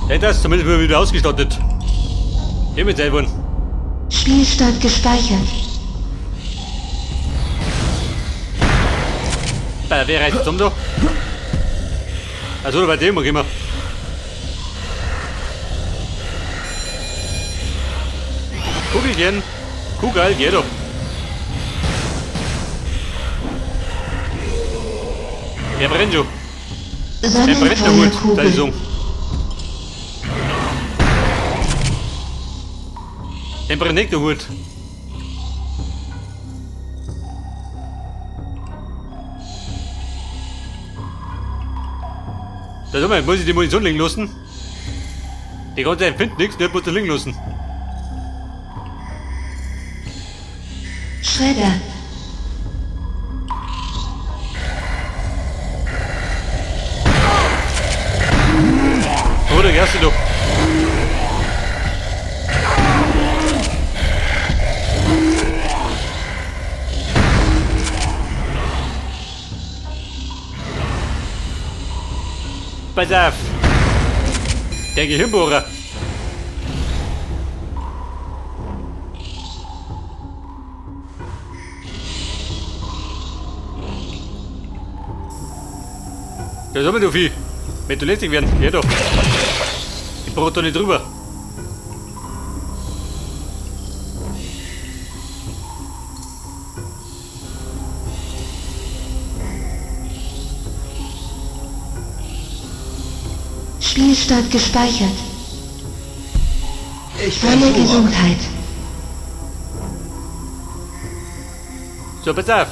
Ja, das zumindest mal wieder ausgestattet. Hier mit selber. Spielstand gespeichert. Bei wer reißt zusammen da? Also bei dem gehen wir. Kugelchen. Kugel, geh doch. Er brennt schon. Er brennt ja gut, da ist Sonnenfeuerkugel. so. Er brennt nicht so gut. Da sag mal, muss ich die Munition liegen lassen? Die ganze Zeit findet nichts, der muss liegen lassen. Schredder. Oh, der erste doch. Pass auf! Der Gehirnbohrer! Ja, sag mal, du Vieh. Wenn du lästig werden, geh doch. Ich brauch da nicht drüber. Spielstand gespeichert. Ich bin Volle Turok. Gesundheit. So, pass auf.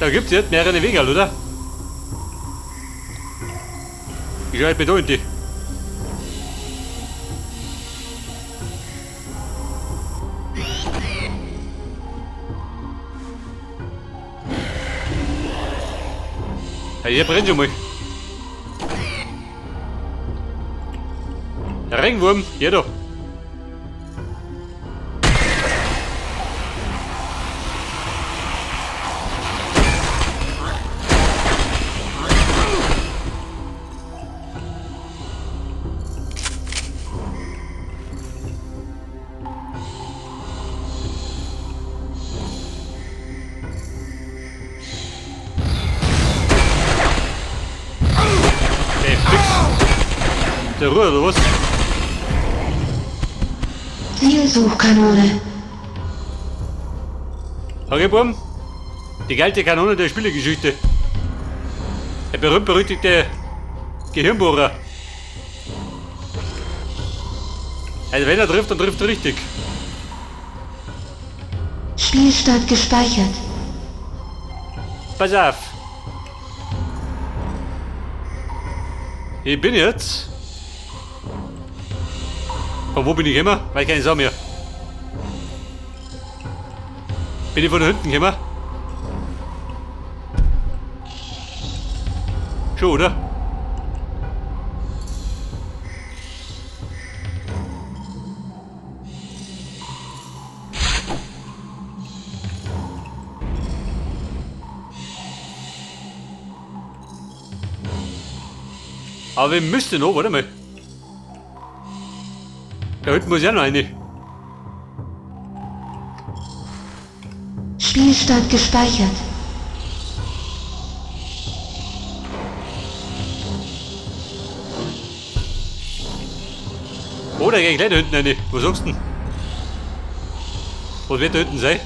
Da gibt's jetzt mehrere Wege, oder? Ich schau jetzt mit da in die. Ja, hier brennt schon mal. Der Regenwurm, hier da. Ey, fix. Der Ruhe, oder was? Zielsuchkanone. Okay, Buben. Die geilste Kanone der Spielegeschichte. Der berühmt-berüchtigte Gehirnbohrer. Also wenn er trifft, dann trifft er richtig. Spielstand gespeichert. Pass auf. Ich bin jetzt. Von wo bin ich gekommen? Weil ich keine Sau mehr. Bin ich von da hinten gekommen? Schon, oder? Aber wir müssten noch, warte mal. Da hinten muss ja noch eine. Spielstand gespeichert. Oh, da geh ich gleich da hinten rein. Was sagst du denn? Was wird da hinten sein?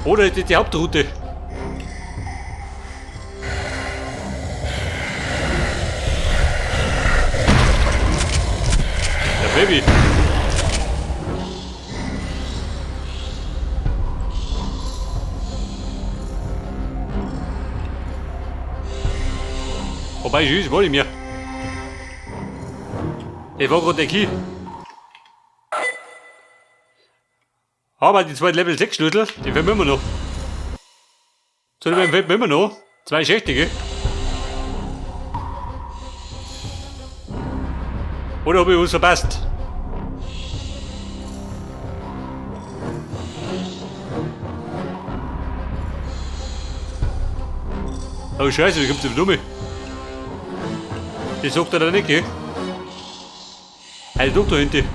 Oh, da ist die Hauptroute. Ja, Baby. Wobei, süß, wollte ich mir. Ich war gerade der Key. Aber die zwei Level 6 Schlüssel, die fehlen mir immer noch. Zu dem fehlt mir immer noch. Zwei Schächtige. Oder hab ich was verpasst? Oh Scheiße, wie kommt denn dumme? Das sagt er da nicht, gell? Also doch da hinten.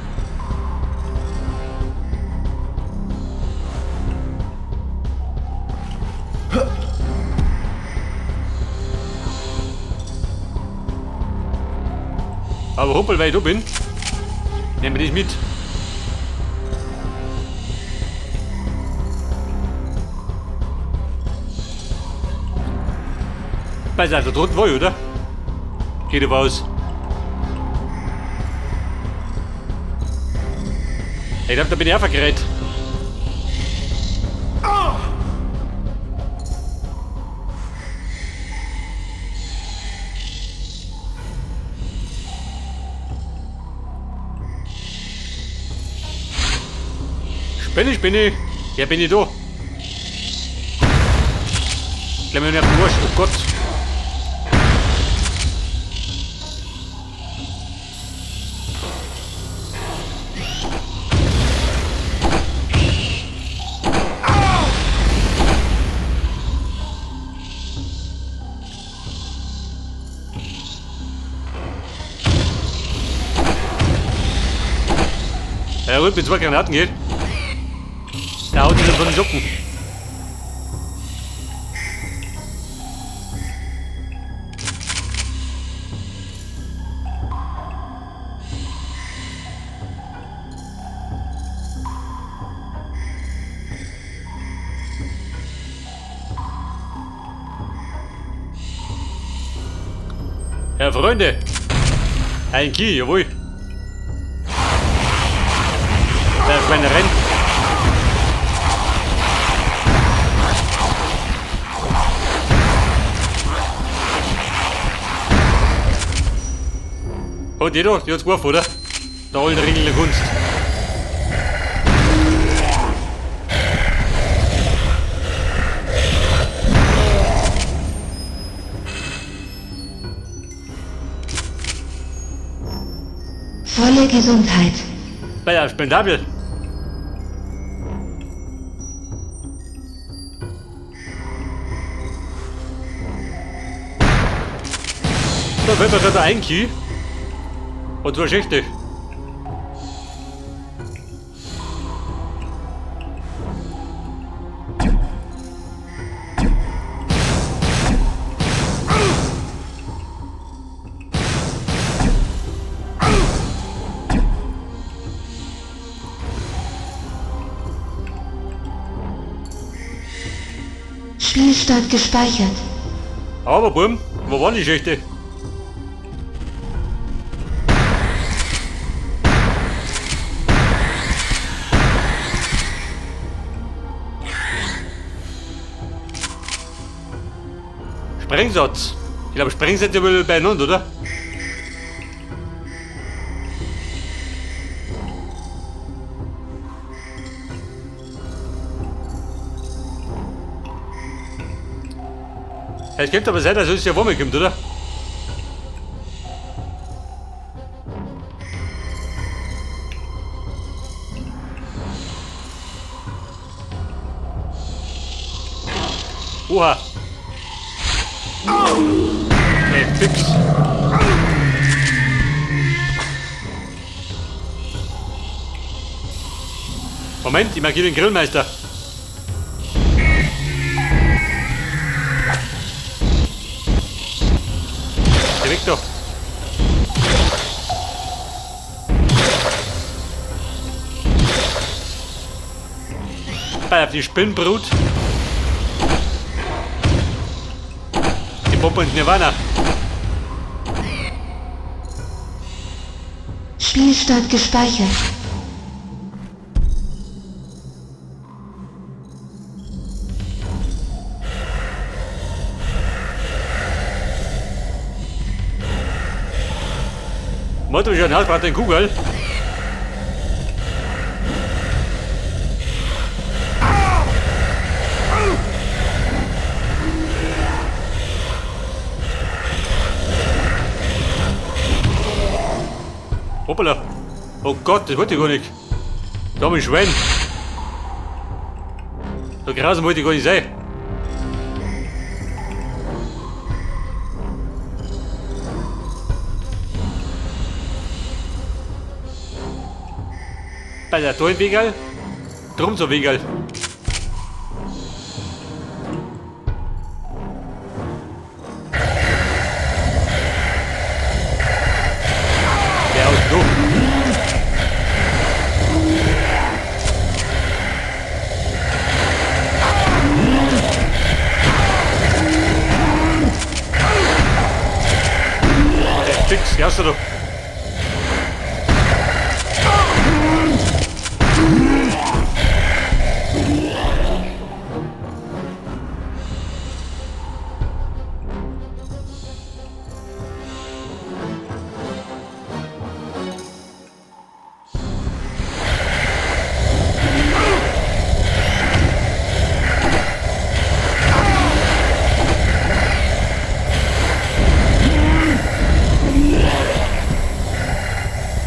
Aber hoppel, weil ich da bin, nehmen wir das mit. Pass auf, da drunten war ich, oder? Geht aber aus. Ich glaub, da bin ich auch vergerät. Spinne, Spinne. Ja, bin ich da. Gleich mal auf den Arsch. Oh Gott. Ja gut, mit zwei Granaten geht. Da haut ihn von den Socken. Ja, Freunde. Ein Key, jawohl. Da ist meine Rennen. Oh, die da, die hat's geworfen, oder? Der alten Ringel der Kunst. Volle Gesundheit. Bei spendabel. Da fällt mir gerade ein Key. Und zwei Schächte. Spielstand gespeichert. Aber Bum, wo waren die Schächte? Sprengsatz. Ich glaube, Sprengsätze wohl beieinander, oder? Es könnte aber sein, dass es ja warm kommt, oder? Oha! Ey, fix! Moment, ich markiere den Grillmeister. Geh weg da. Bei auf die Spinnenbrut. Die Bombe ins Nirvana. Spielstand gespeichert. Motor schon Haus braucht den Kugel. Hoppala. Oh Gott, das wollte ich gar nicht. Da hab ich Schwein. So grausam wollte ich gar nicht sein. Bei der da ein Wegerl. Drum so Wegerl. Der aus dem. Der fix, ja, so.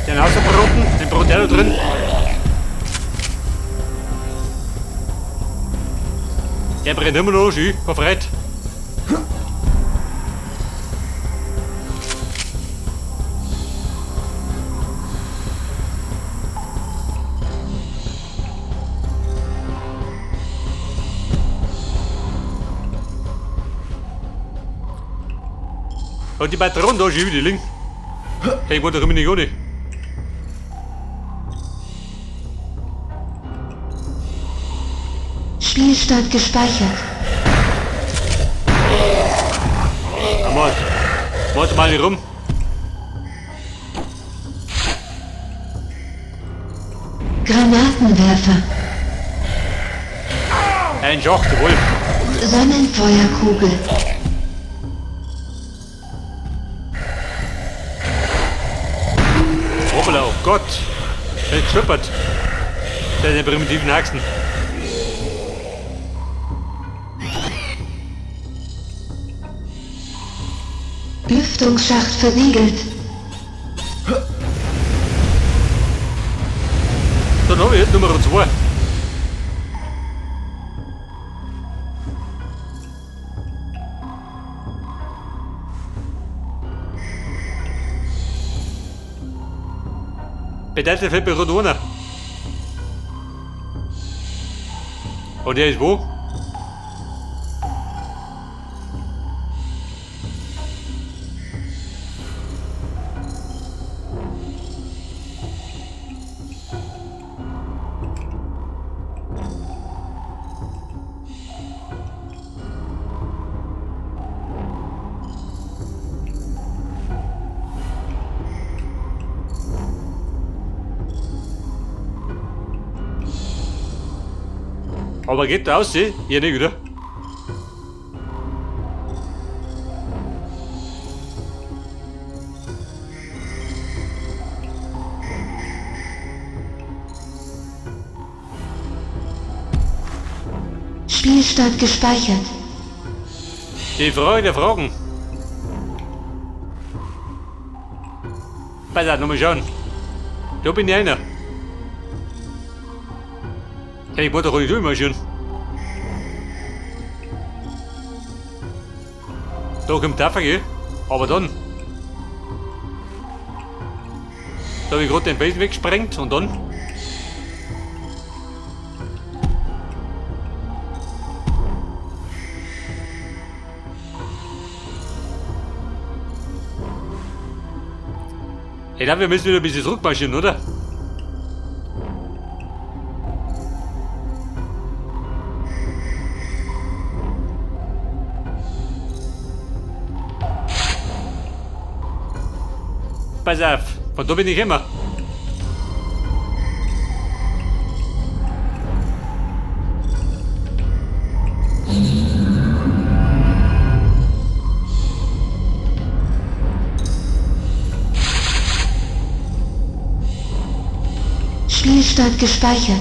Den ausgebroten, den Brot da drin. Der brennt immer noch, schön, verfreit. Und die Patronen da schön, die liegen. Hey, ich wollte doch immer nicht ohne. Spielstand gespeichert. Mord. Warte mal hier rum. Granatenwerfer. Ein Schacht, jawohl. Sonnenfeuerkugel. Hoppala, oh Gott. Der geschlippert. Der hat den primitiven Haxen. Lüftungsschacht versiegelt. Dann habe ich jetzt Nummer 2. Bedeutet fällt mir gerade einer. Und der ist wo? Aber geht da aus, ja nicht, oder? Spielstand gespeichert. Die Frage der Fragen. Pass auf, nochmal schauen. Da bin ich einer. Hey, ich wollte doch nicht durchmarschieren. Da kommt der gell? Aber dann. Da habe ich gerade den Felsen weggesprengt und dann. Ich glaube, wir müssen wieder ein bisschen zurückmarschieren, oder? Pass auf, von da bin ich immer. Spielstand gespeichert.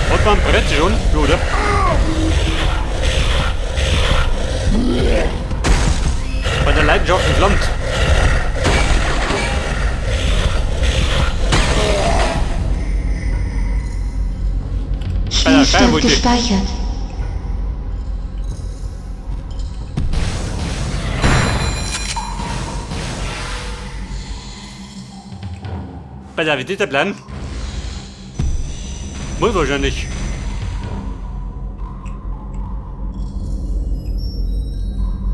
Hat man Brett schon, oder? Bei der Leidenschaft entflammt. Spielstand gespeichert. Pass auf, wie ist der Plan? Muss wahrscheinlich.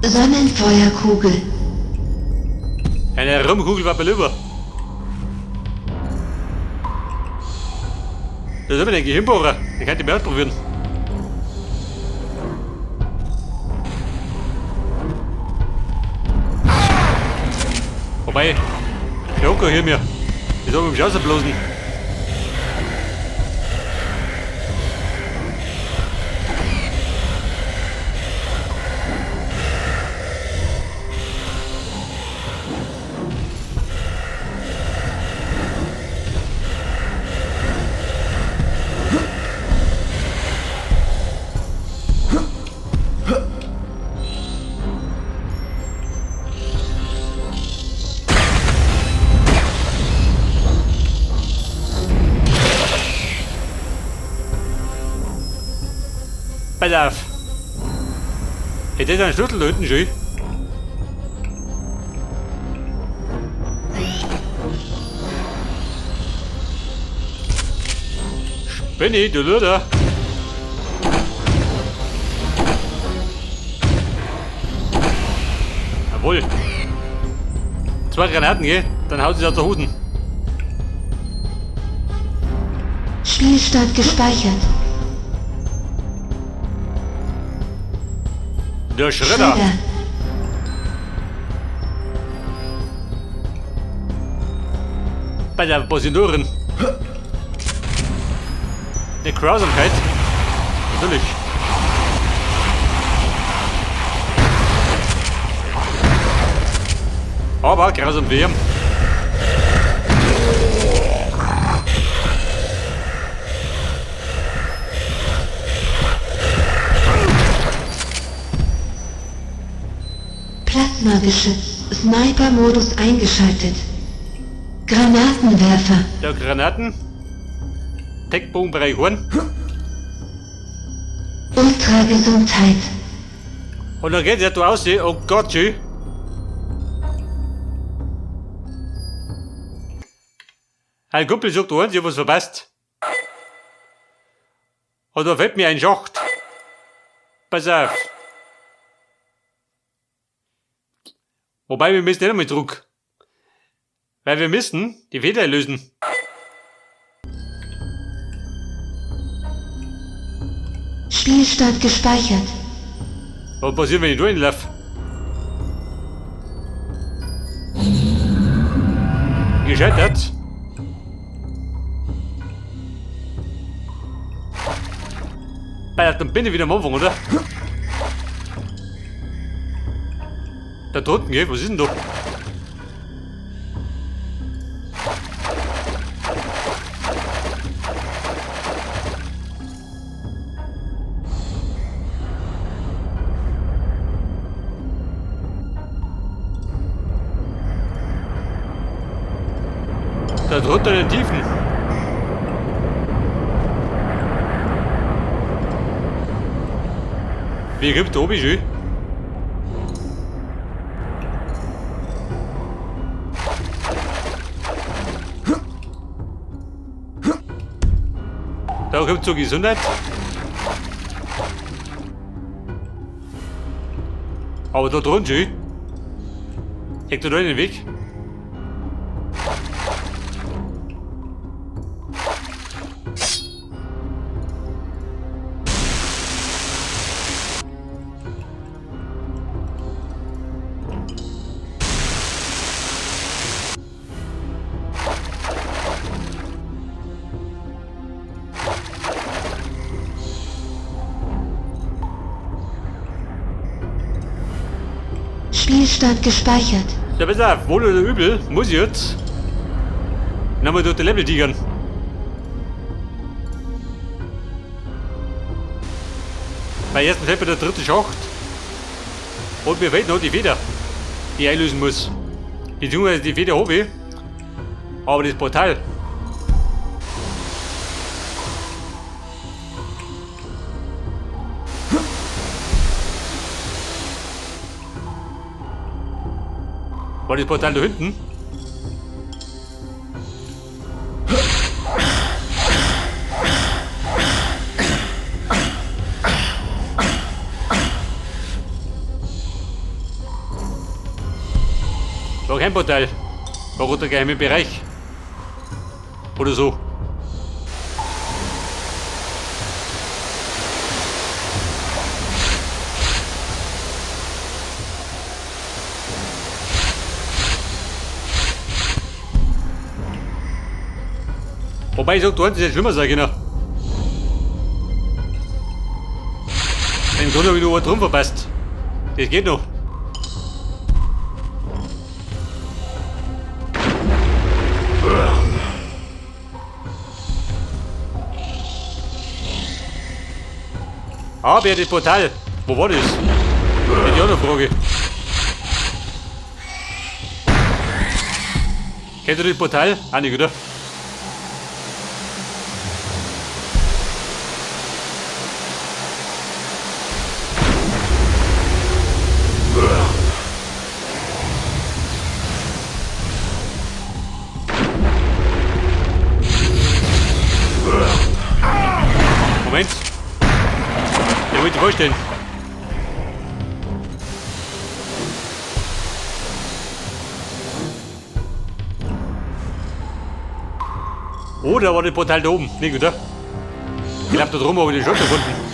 Sonnenfeuerkugel. Eine Rumkugel war belüber. Das ist aber ein Gehirnbohrer. Den kann ich mehr ausprobieren. Wobei, der Hocker hier mir. Ich soll mit dem Schauser bloßen. Pass auf. Hey, das ist ein Schlüssel da hinten schon. Spinni, du Lüder. Jawohl. 2 Granaten, gell? Dann haut sie aus der Hosen. Spielstand gespeichert. Der Schredder. Bei der Positionen. Eine Grausamkeit. Natürlich. Aber grausam wärm. Plasmageschütz. Sniper-Modus eingeschaltet. Granatenwerfer. Ja, Granaten. Tech-Bogenbereich Horn. Ultragesundheit. Und dann geht es ja da aus, oh Gott, schön. Ein Kumpel sagt, du hast ja was verpasst. Und da fällt mir ein Schacht. Pass auf. Wobei, wir müssen nicht einmal zurück. Weil wir müssen die Feder lösen. Spielstand gespeichert. Was passiert, wenn ich durchlaufe? Gescheitert. Dann bin ich wieder am Anfang, oder? Da drunten, gell? Was ist denn da? Da drunter in den Tiefen. Wie gibt oben schon? Da kommt zur Gesundheit. Aber da drunter schon. Hängt da den Weg. Spielstand gespeichert. Ja, pass auf, wohl oder übel, muss ich jetzt. Dann haben wir dort die Level tigern. Weil erstens fällt mir der dritte Schacht. Und mir fehlt noch die Feder, die ich einlösen muss. Beziehungsweise die Feder habe ich. Aber das Portal. War das Portal da hinten? Geheimportal. War der geheime Bereich. Oder so. Wobei ich sag, du hättest ja schlimmer sein können. Im Grunde habe ich nur was drum verpasst. Das geht noch. Aber das Portal. Wo war das? Hätte ich auch noch eine Frage. Kennt ihr das Portal? Auch nicht, oder? Moment. Der wollte vorstellen. Oh, da war das Portal da oben. Nicht, oder? Ich glaube, da drüben habe ich den schon gefunden.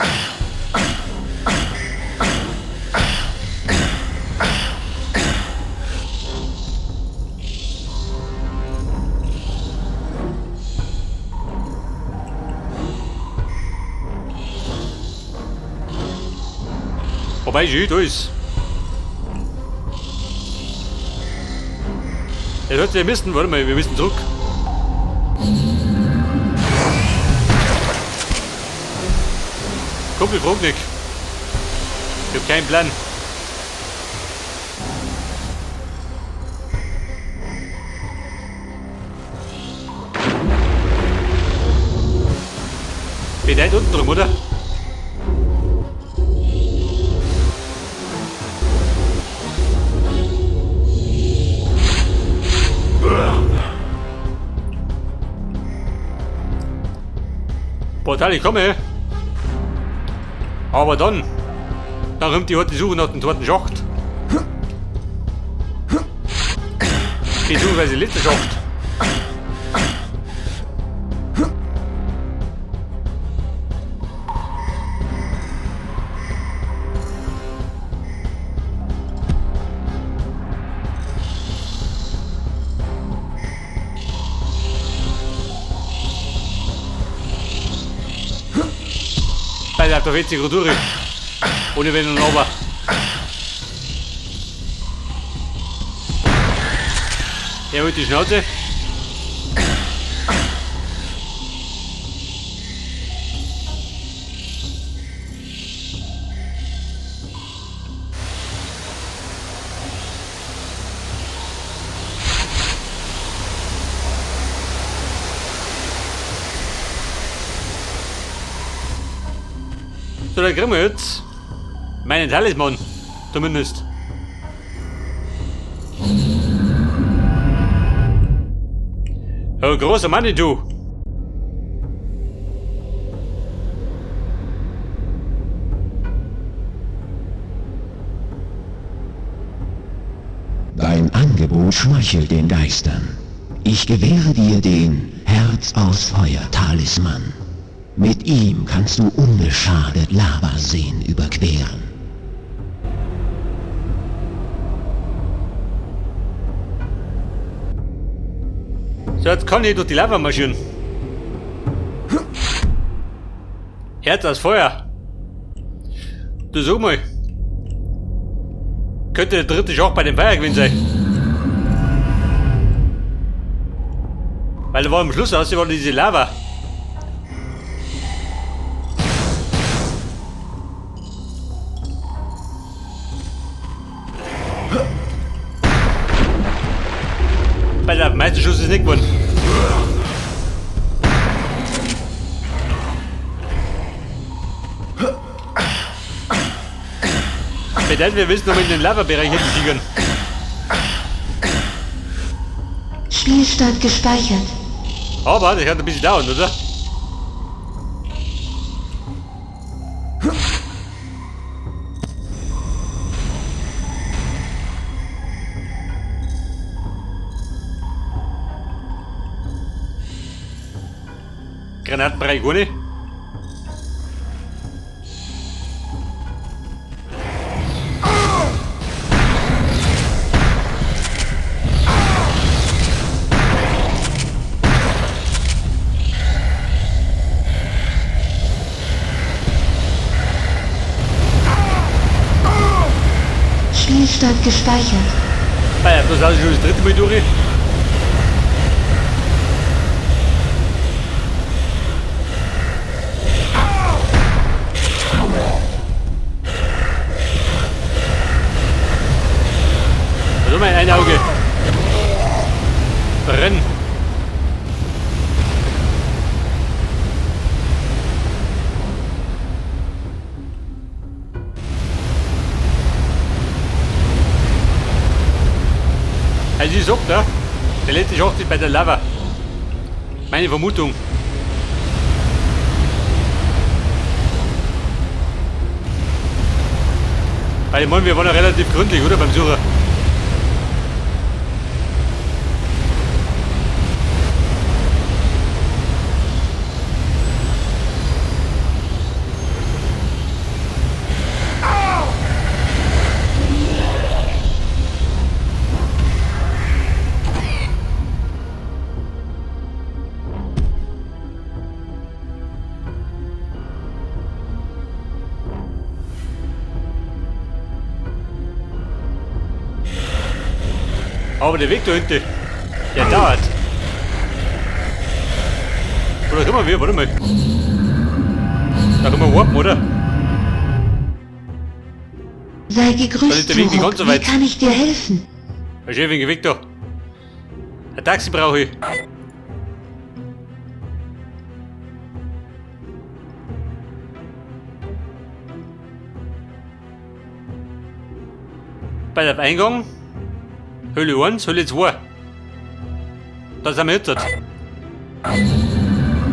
Wobei, schön, da ist. Das hört sich ja müssen. Warte mal, wir müssen zurück. Kumpel, frag nicht. Ich hab keinen Plan. Bin da unten drum, oder? Portal, ich komme. Aber dann kommt die harte Suche nach dem zweiten Schacht. Beziehungsweise letzte Schacht. Alter, da wird sich durch. Ohne Wenn und Aber. Er holt die Schnauze. So, dann kriegen wir jetzt meinen Talisman. Zumindest. Oh, großer Mann, du! Dein Angebot schmeichelt den Geistern. Ich gewähre dir den Herz aus Feuer Talisman. Mit ihm kannst du unbeschadet Lavaseen überqueren. So, jetzt kann ich durch die Lava marschieren. Herz aus Feuer. Du sag mal. Könnte der dritte Schacht bei dem Feuer gewesen sein. Weil da war am Schluss aus, war diese Lava. Bei der meisten Schuss ist nicht geworden. Bedeutet, wir wissen, ob wir in den Lava-Bereich hätten tigern. Spielstand gespeichert. Aber das kann ein bisschen dauern, oder? Granaten brauche ich gar nicht. Spielstand gespeichert. Ah ja, das ist schon das dritte Mal durch. Also mein ein Auge. Brenn. Also ich sag da, der letzte Schacht ist bei der Lava. Meine Vermutung. Weil ich meine, wir waren ja relativ gründlich, oder? Beim Suchen. Aber der Weg da hinten, der dauert. Oder können wir, warte mal. Da können wir warpen, oder? Sei gegrüßt, der Weg nicht ganz so Turok. Wie weit. kann ich dir helfen? Was ist wegen Weg da? Ein Taxi brauche ich. Bei dem Eingang Höhle 1, Höhle 2. Da sind wir jetzt.